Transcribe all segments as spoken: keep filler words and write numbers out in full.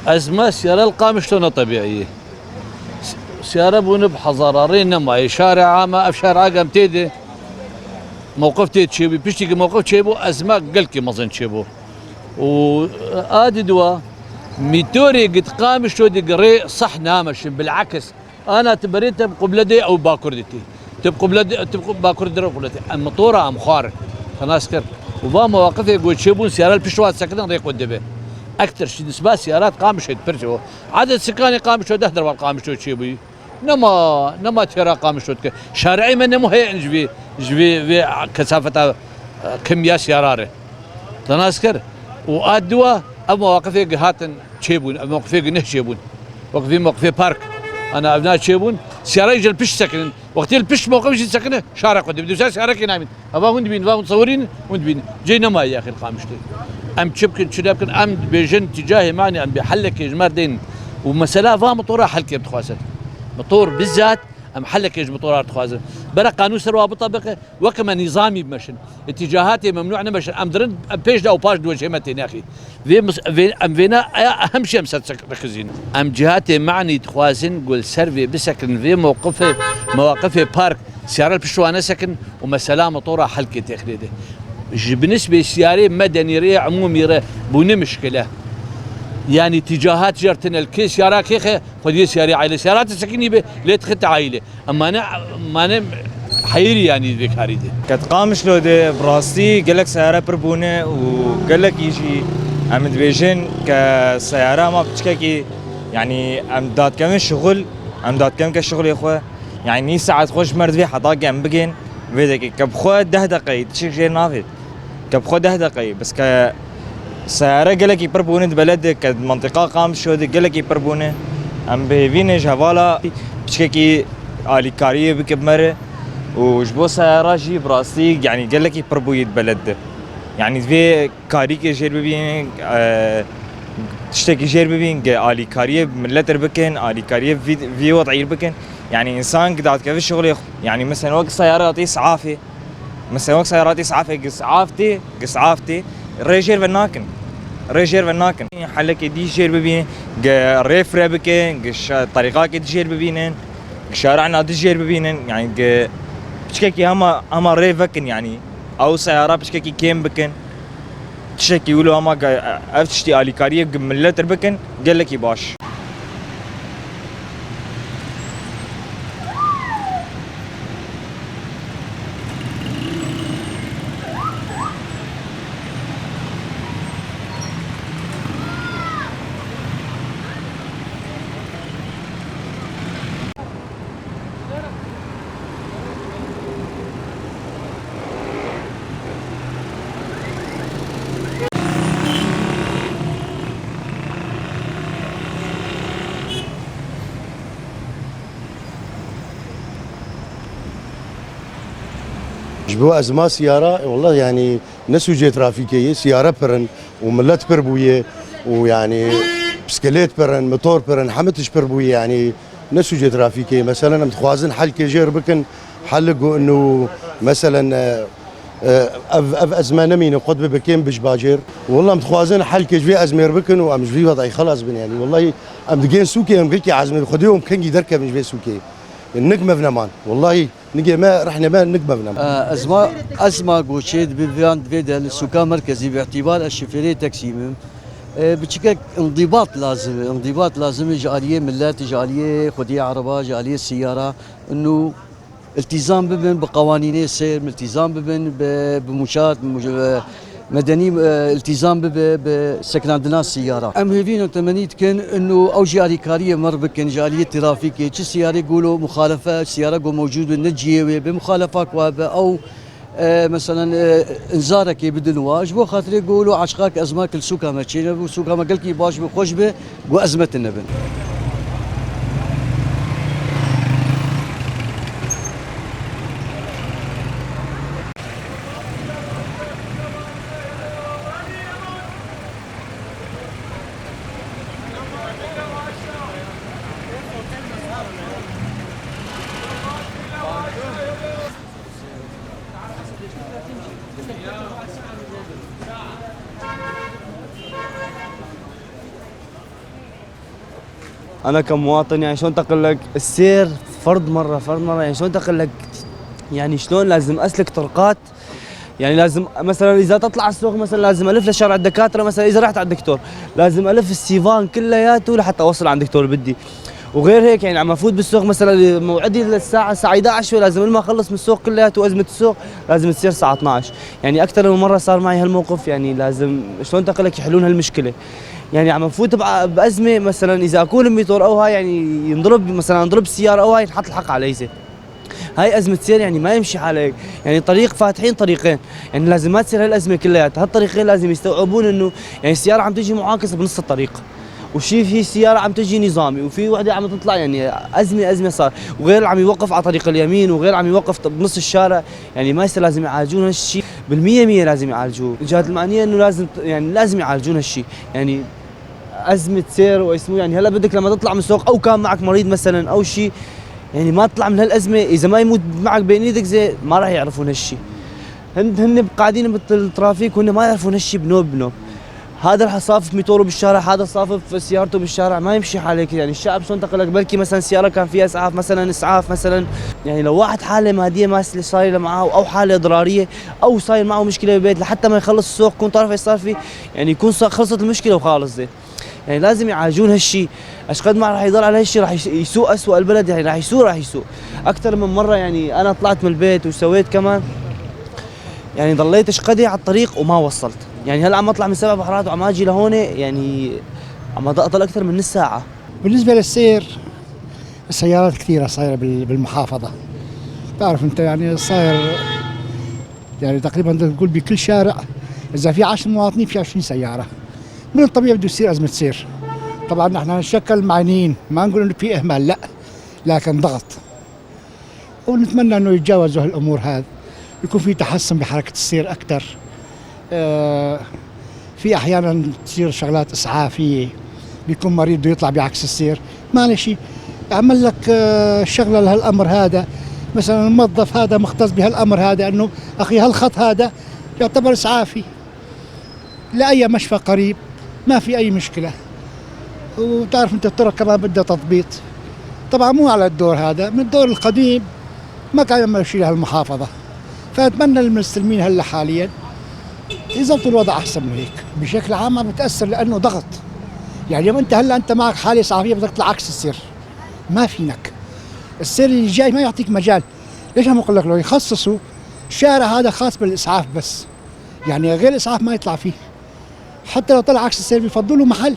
Ezma siyara li Qamişlo ne tebîî ye. Siyara bûne bi hezara rê nema. Ê şarê ama, ev şarê agam tê de mewqif tê çêbû. Piştî ki mewqif çêbû, ezma gelkî mezin çêbû. Û a di dua, mîtorê gid Qamişlo di girê seh nameşin, bilakis. Ana tu berê te bi qubledê ew bakur dîtî. Tu bi qubledê, tu bi qu-, bakur dire qubledê. Em motora em xwar. Xenas kir. Û va mewaqifê ku çêbûn siyara li pişt wan sekinin rê xwe dibe. Ektir şî nisba siyarat Qamişê pir çêbû. Adet sikanê Qamişo deh derval Qamişo çêbûyî. Nema, nema têra Qamişo dike. Şarê me nemo heye ji vê, ji vê, vê kesafeta, e, kimya siyara re. Xenas kir. Û a diwa ev mewaqifê gihatin. Çêbûn, ev mewqifê guneh çêbûn. Wek vê mewqifê park. Ana ev na çêbûn. Siyara jî li pişt sekinin. Wextê li pişt mewqif jî sekine, şara xwe dibî. Dûsa siyarekê namîn. Eva hûn dibîn, va hûn sewirîn, hûn dibîn. Cê nema yaxî li Qamişlê. Em çi bikin, çi nebkin, em dibêjin, tîcahê manî, em bê helekê ji me re deyn. Û mesela va motora helkê dixwazin. Motor bizzat, em helekê ji motora dixwazin. Bere qanûn ser wa bitebiqe, Weke me nîzamî bimeşin. Îtîcahatê memnû nemeşin. Em dirin, em pêş de û paş diwecihê me tênexî. Vê mis-, vê, em vêna eya ehem jî em ser çek-, rixizîn. Em cihatê manî dixwazin ku li ser vê bisekin vê mewqifê, mewaqifê park, siyare li pişt wan nesekin û mesela motora helkê têxirê de. Ji binisbê siyarê medenî re, umûmî re bûne mişkile. Yanî tîcahat jer tine li kê siyara kêxe, xwediyê siyarê aile siyara te sekinî be, lê dixite aile. Em mane, mane heyirî yanî vê karî de. Ke di Qamişlo de bi rastî gelek seyare pir bûne û gelekî jî em dibêjin ke seyare ma piçkekî, yanî em dadkevin şixul, em dadkevin ke şixulê xwe, yanî nîv saet xwe ji me re divê heta ke em bigên vê dekê. Ke bi xwe deh deqeyî tişik jê navêt. Ke bi xwe deh deqeyî, bes ke seyare gelekî pir bûne di beled de, ke di mentiqa Qamişlo de gelekî pir bûne. Em bi hêvî ne ji hevala piçkekî alîkariyê bike bi me re û ji bo seyara jî bi rastî, yanî gelekî pir bûyî di beled de. Yanî divê karîkê jêr bibînin, e, tiştekî jêr bibîn, ge alîkariyê millet re bikin, alîkariyê vî, vî wed'î re bikin. Yanî însan gi dadkeve şixulê xwe. Yanî mesela wek seyara hatî safê. Mesela wek seyara hatî safê, gi saf tê, gi saf tê. Rê jêr ve nakin. Rê jêr ve nakin. Helekê dî jêr bibînin, gi rê fire bikin, gi şa-, terîqakê dî jêr bibînin, gi şarana dî jêr bibînin. Yanî gi piçkekî hema, hema rê vekin yanî. Ew seyara piçkekî kêm bikin. Tiştekî wilo hema ge-, ev tiştî alîkariyê ge-, millet re bikin, gelekî baş. Ji bo ezma siyara, e, wallah, yanî ne sûcê trafîkê ye, siyare pir in û millet pir bûye û, yanî, piskelêt pir in, motor pir in, hemî tişt pir bûye, yanî, ne sûcê trafîkê ye. Meselen, em dixwazin helkê jêr bikin, hel ku inu, meselen, e, e, ev, ev ezme nemîne, qut bibe kêm bi ji bacêr. Wallah, em dixwazin helkê ji vê ezmêr bikin û em ji vî wed'î xelas bin, yanî, wallahî, em digên sûkê, em gilkî ezmê, Xwedê em kengî derkevin ji vê sûkê. Nik mev neman. Wallahî, nigê me, rehnê me, nik mev neman. E, ezma, ezma goçê dibe viyan divê de li sûka merkezî bi îtîbar ez şofêrê taksî bim. E, biçikek îndîbat lazim e. Îndîbat lazim e ji aliyê millet, ji aliyê xwediyê ereba, ji aliyê siyara. Inu îltîzam bibin bi qewanînê sêr, îltîzam bibin bi, bi mûşat, mûş-, e, medenî, e, îltîzam bibe bi sekinandina siyara. Em hêvîn û temenî dikin inu ew jî alîkariyê me re bikin ji aliyê trafîkê. Çi siyarê golo muxalefe, siyara go mewcûd be, ne cihê wê be, muxalefa ku hebe ew, e, meselen, e, înzarekê bidin wa. Ji bo xatirê golo aşiqa ke ezma ke li sûka me çêne bû, sûka me gelkî baş be, xweş be, go ezme tune bin. أنا كمواطن، يعني، شلون تقول لك، السير فرد مرة، فرد مرة، يعني، شلون تقول لك، يعني، شلون لازم أسلك طرقات، يعني، لازم مثلًا إذا تطلع السوق مثلًا لازم ألف لشارع الدكاترة مثلًا إذا رحت على الدكتور، لازم ألف السيفان كلياته لحتى أوصل عند دكتور بدي. وغير هيك، يعني، عم أفوت بالسوق مثلًا موعدي للساعة، الساعة إحدى عشر، لازم لما أخلص من السوق كلياته وأزمة السوق لازم تصير الساعة اثنعش. يعني، أكثر من مرة صار معي هالموقف، يعني، لازم شلون تقول لك يحلون هالمشكلة. يعني، عم نفوت بع-، بأزمة، مثلًا إذا أكون الميتور أو هاي، يعني، ينضرب، مثلًا أنضرب سيارة أو هاي، ينحط الحق علي زين. هاي أزمة سير، يعني، ما يمشي حالها هيك. يعني، طريق فاتحين طريقين، يعني، لازم ما تصير هالأزمة كلياتها. هالطريقين لازم يستوعبون إنه، يعني، السيارة عم تجي معاكسة بنص الطريق، وشي في سيارة عم تجي نظامي، وفي وحدة عم تطلع، يعني، أزمة، أزمة صار. وغير اللي عم يوقف على طريق اليمين، وغير عم يوقف بنص الشارع. يعني، ما يصير، لازم يعالجون هالشي بالمية مية، لازم يعالجوه. الجهات المعنية إنه لازم ت-، يعني، لازم يعالجون هالشي. يعني، أزمة سير واسمه، يعني، هلأ بدك لما تطلع من السوق أو كان معك مريض مثلًا أو شي، يعني، ما تطلع من هالأزمة، إذا ما يموت معك بين إيدك زي، ما راح يعرفون هالشي. هن، هن قاعدين بالترافيك وهن ما يعرفون هالشي بنوب بنوب. هذا رح صافف ميتورو بالشارع، هذا صافف سيارته بالشارع، ما يمشي حال هيك. يعني، الشعب شلون تقول لك، بلكي مثلًا سيارة كان فيها إسعاف مثلًا، إسعاف مثلًا. يعني، لو واحد حالة مادية ما صايرة معاه أو حالة اضطرارية أو صاير معه مشكلة بالبيت، لحتى ما يخلص السوق يكون طرف إيش صار فيه، يعني، يكون صار، خلصت المشكلة وخالص زين. يعني، لازم يعالجون هالشي. أشقد ما راح يضل على هالشي، راح يس-، يسوء أسوأ البلد، يعني، راح يسوء، راح يسوء. أكثر من مرة، يعني، أنا طلعت من البيت وسويت كمان، يعني، ضليت أشقدي على الطريق وما وصلت. يعني، هلأ عم أطلع من سبع بحرات وعم أجي لهون، يعني، عم أضل أكثر من نص ساعة. بالنسبة للسير، السيارات كثيرة صايرة بال-، بالمحافظة. تعرف أنت، يعني، صاير، يعني، تقريبًا بدك تقول بكل شارع إذا في عشر مواطنين في عشرين سيارة. من الطبيعي بده يصير أزمة سير. طبعًا نحن نتشكل معنيين، ما نقول إنه في إهمال، لا، لكن ضغط. ونتمنى إنه يتجاوزوا هالأمور هذه، يكون في تحسن بحركة السير أكتر. آه، في أحيانًا تصير شغلات إسعافية، بيكون مريض بده يطلع بعكس السير، ما له شيء. عمل لك، آه، شغلة لهالأمر هذا، مثلًا الموظف هذا مختص بهالأمر هذا، إنه أخي هالخط هذا يعتبر إسعافي. لأي مشفى قريب، ما في أي مشكلة. وتعرف أنت الطرق كمان بدها تضبيط. طبعًا مو على الدور هذا، من الدور القديم ما كان يعمل شيء لهالمحافظة. فأتمنى المستلمين هلا حاليًا يظبطوا الوضع أحسن من هيك. بشكل عام عم بتأثر لأنه ضغط. يعني اليوم أنت هلا أنت معك حالة إسعافية بدك تطلع عكس السير. ما فينك. السير اللي جاي ما يعطيك مجال. ليش عم أقول لك لو يخصصوا شارع هذا خاص بالإسعاف بس. يعني غير الإسعاف ما يطلع فيه. حتى لو طلع عكس السير بيفضوا له محل،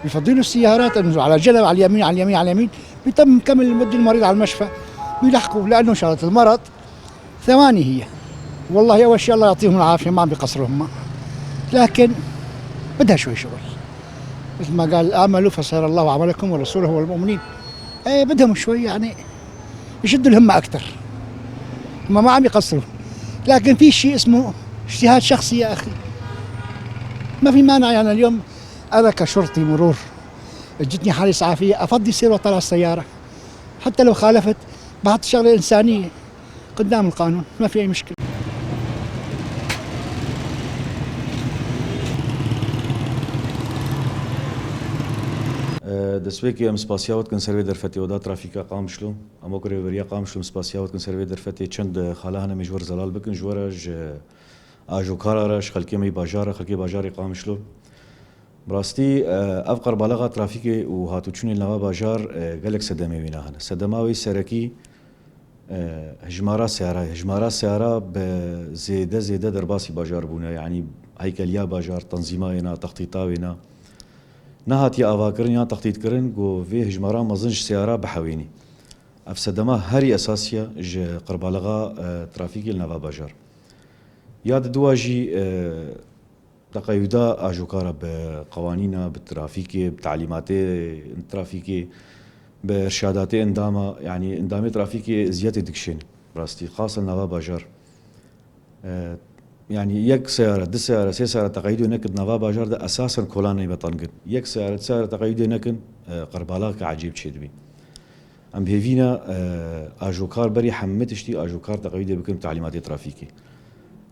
بيفضوا له السيارات إنه على جنب، على اليمين، على اليمين، على اليمين، بيتم مكمل المدة المريض على المشفى، بيلحقوا لأنه شغلة المرض ثواني هي. والله أول شيء الله يعطيهم العافية، ما عم بيقصروا هم، لكن بدها شوي شغل. مثل ما قال: "اعملوا فسيرى الله عملكم ورسوله والمؤمنين". إيه، بدهم شوي يعني يشدوا الهمة أكتر. هم ما عم يقصروا. لكن في شيء اسمه اجتهاد شخصي يا أخي. ما في مانع، يعني اليوم أنا كشرطي مرور، اجتني حالة إسعافية، أفضي سير وأطلع السيارة. حتى لو خالفت، بحط شغلة إنسانية قدام القانون، ما في أي مشكلة. Destpêkê em spasiya we dikin ser vê derfetê, oda trafîka Qamişlo. Em wek rêveberiya Qamişlo em spasiya we dikin ser vê derfetê. Çend xala hene em ê ji we re zelal bikin, ji we re, ji ajokara re, ji xelkê me yî bajar re, xelkê bajarê Qamişlo. Bi rastî, e, ev qerbalexa trafîkê û hatûçûnê li nava bajar, e, gelek sedemê wîna hene. Sedema wê serekî, e, hijmara seyara ye. Hijmara seyara bi zêde zêde derbasî bajar bûne. Yanî heykeliya bajar, tenzîma wêna, textîta wêna nehatiye avakirin yan textîtkirin ku vê hijmara mezin ji seyara bihewênî. Ev sedema herî esasî ye ji qerbalexa, e, trafîkê li nava bajar. Ya di dua jî, e, teqeyûda ajokara bi qewanîna, bi trafîkê, bi talîmatê trafîkê, bi irşadatê endama, yanî endamê trafîkê eziyetê dikişêne. Rastî, xasen nava bajar. E, yanî yek seyare, du seyare, sê seyare teqeyûdê nekin nava bajar de esasen kolan neybe tengin. Yek seyare, du seyare teqeyûdê nekin, e, qerbalaxeke ecêb çêdibî. Em bi hêvî ne, e, ajokar berî hemû tiştî ajokar teqeyûdê bikin bi talîmatê trafîkê.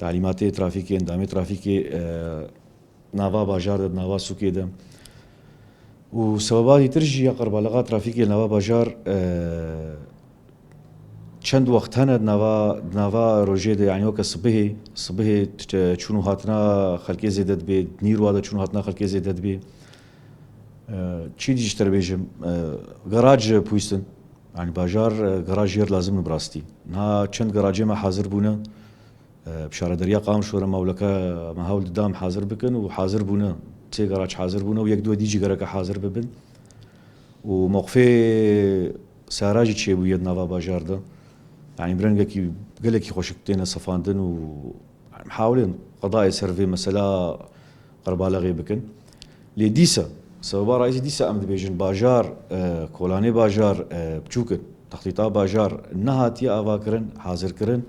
Talîmatê trafîkê, endamê trafîkê, e, nava bajar de, nava sûkê de. Û sebeba dîtir jî ya qerbalexa trafîkê li nava bajar, e, çend wext hene di nava, di nava rojê de, yanî weke sibihê, sibihê t-, çûn û hatina xelkê zêde dibe, nîrwa de çûn û hatina xelkê zêde dibe. E, çi dî ji te re bêjim, e, garaj pûstin. Yanî bajar, e, garaj jê re lazim in bi rastî. Niha çend garajê me hazir bûne. E, bi şaredariya Qamişlo re mewleke me hewl dida em hazir bikin û hazir bûne. Sê garaj hazir bûne û yek duwe dî jî gereke hazir bibin. Û mewqifê seyara jî çêbûye di nava bajar de. Yanî bi rengekî gelekî xweşik têne sefandin û em hewlên qedayê ser vê mesela qerbalexê bikin. Lê dîsa, sebeba reîsî dîsa em dibêjin bajar, e, kolanê bajar, e, biçûk in. Textîta bajar nehatiye avakirin, hazirkirin.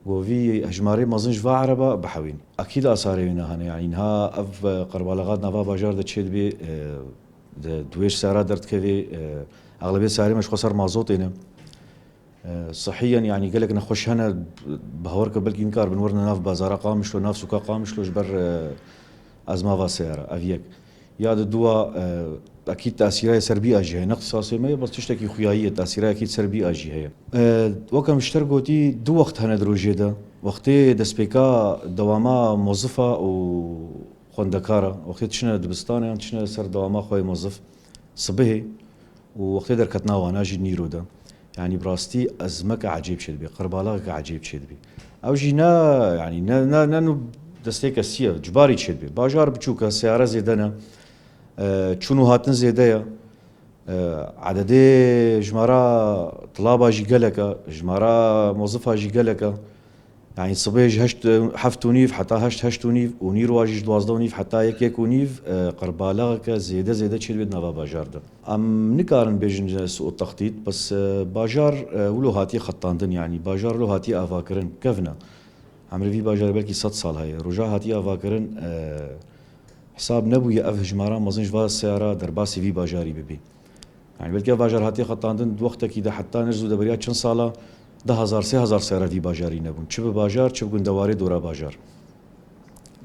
Govî hejmarê mezin ji va ereba bihewîn. Ekîd asarê wî nehane. Yanî niha ev, e, qerbalexa di nava bajar de çêdibê, e, di, di wê ji sera derdikevê, e, exlebê serê me ji xwe ser mazotê ne. E, sihiyen, yanî gelek nexweş hene, bawer ke belkî nikaribin werine nav bazara Qamişlo, nav sûka Qamişlo ji ber, e, ezma va seyara, ev yek. Ya di dua, e, ekîd tesîraya ser bîya jî heye. Ne îxtisasê me ye, bes tiştekî xuyayî ye, tesîraya ekîd ser bîya jî heye. E, weke min ji te re gotî, du wext hene di rojê de. Wextê destpêka dewama mozifa û xwendekara, wextê diçine dibistanê yan diçine ser dewama xwe yê mozif, sibihê û wextê derketina wana jî nîro de. Yanî bi rastî ezmeke ecêb çêdibê, qerbalaxeke ecêb çêdibê. Ew jî ne, yanî ne, ne, ne nû destê kesî ye, cibarî çêdibê. Bajar biçûk e, seyare zêde ne, e, çûn û hatin zêde ye. E, ededê jimara tilaba jî gelek e, jimara mozifa jî gelek e. Yanî sibê ji heşt, heft û nîv heta heşt, heşt û nîv û nîrwa jî ji duwazdeh û nîv heta yek, yek û nîv, e, qerbalaxeke zêde zêde çêdibê di nava bajar de. Em nikarin bêjin ji sû textît, bes, e, bajar, e, wilo hatiye xetandin, yanî bajar wilo hatiye avakirin, kevn e. Emrê vî bajarê belkî sed sal heye. Roja hatiye avakirin, e, hesab nebûye ev hijmara mezin ji va seyara derbasî vî bajarî bibî. Yanî belkî ev bajar hatiye xetandin di wextekî de heta nirz û de beriya çend sala du hezar, sê hezar seyara vî bajarî nebûn. Çi bi bajar, çi bi gundewarê dora bajar.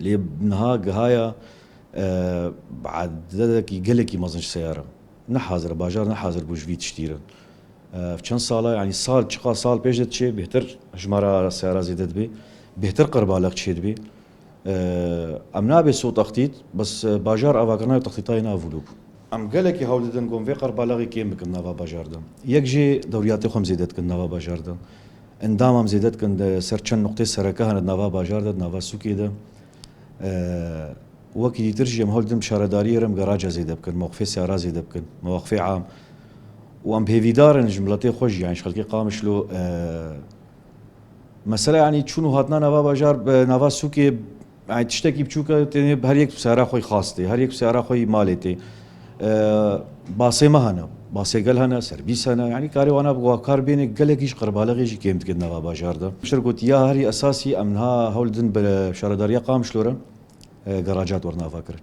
Lê niha gihaya, e, bi ededekî gelekî mezin ji seyara. Ne hazir, bajar ne hazir bû ji vî tiştî re. E, çend sala, yanî sal, çiqa sal pêş de diçe, bêhtir hijmara seyara zêde dibe, bêhtir qerbalex çêdibe. E, em nabê sû textît, bes, e, bajar avakirina textîtayê nav wilo bû. Em gelekî hewl didin ku em vê qerbalexê kêm bikin nava bajar de. Yek jê dewriyatê xwe em zêde dikin nava bajar de. Endam em zêde dikin di ser çend nuqtê sereke hene di nava bajar de, di nava sûkê de. E, wekî dîtir jî em hewl didin bi şaredariyê re em garaja zêde bikin, mewqifê seyara zêde bikin, mewaqifê am. Û em bi hêvîdar in ji miletê xwe jî, yanî ji xelkê Qamişlo, e, Mesela, yanî çûn û hatina nava bajar, e, nava sûkê, yanî tiştekî biçûk e, tenê her yek bi seyara xwe yî xas tê, her yek bi seyara xwe yî malê tê. E, basê me hene, basê gel hene, serbîs hene, yanî karê wana bi wa kar bêne, gelekî ji qerbalexê jî kêm dike di nava bajar de. Piştre gotiya herî esasî, em niha hewl din bi şaredariya Qamişlo re, e, garaja dwar nava kirin.